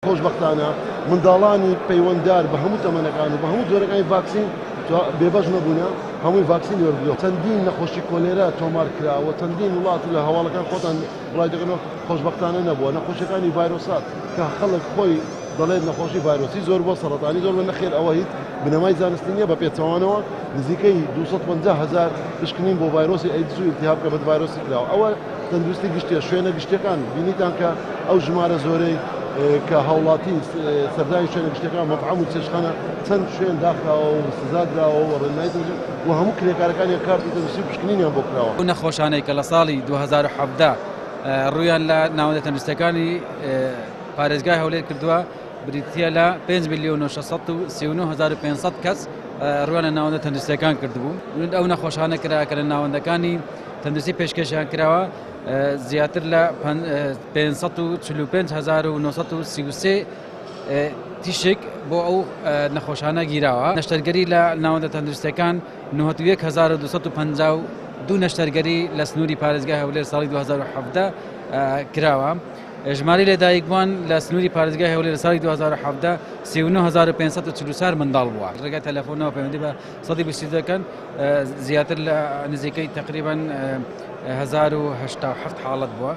خۆشبەختانە منداڵانی پەیوەنددار بە هەموو تەمەنەکان و بە هەموو جۆرەکانی ڤاکسین بێبەش نەبوونە، هەمووی ڤاکسینی وەرگرتووە. چەندین نەخۆشی کۆلێرا تۆمار کراوە، چەندین وڵات لە هەواڵەکان خۆتان بڵاوی دەکەنەوە، خۆشبەختانە نەبووە. نەخۆشیەکانی ڤایرۆسات کە خەڵک خۆی دەڵێت نەخۆشی ڤایرۆسی زۆر بووە، سەرەتانی زۆر بووە، نەخێر ئەوە هیچ بنەمای زانستی نییە، بە پێچەوانەوە نزیکەی 250 هەزار پشکنین بۆ ڤایرۆسی ئەیدز و ئیلتیهاب کەبد ڤایرۆسی کراوە. ئەوە تەندروستی گشتیە، شوێنە گشتیەکان بینیتان کە ئەو ژمارە زۆرەی کە هاوڵاتی سەردانی شوێنە گشتیەکان، مەتعەم و چێشتخانە، چەند شوێن داخراوە و سزا دراوە و ڕێنمایی تەندروستی و هەموو کرێکارەکانیان کارتی تەندروستی و پشکنینیان بۆ کراوە. ئەو نەخۆشانەی کە لە ساڵی 2017 ڕوویان لە ناوەندە تەندروستیەکانی پارێزگای هەولێر کردووە بریتییە لە 5 ملیۆن و 639 هەزار و 500 کەس ڕوویان لە ناوەندە تەندروستیەکان کردبوو. ئەو نەخۆشانە کرا کە لە ناوەندەکانی تەندروستی پێشکەشیان کراوە زیاتر لە 545,933 تیشک بۆ ئەو نەخۆشانە گیراوە. نەشتەرگەری لە ناوەندە تەندروستیەکان 91,252 نەشتەرگەری لە سنووری پارێزگای هەولێر ساڵی 2017 کراوە. ژمارەی لەدایکبووان لە سنووری پارێزگای هەولێر لە ساڵی 2017 39,544 منداڵ بووە. ڕێگای تەلەفۆنەوە پەیوەندی بە 120 دەکەن، زیاتر لە نزیکەی تقریبا 1087 حاڵەت بووە.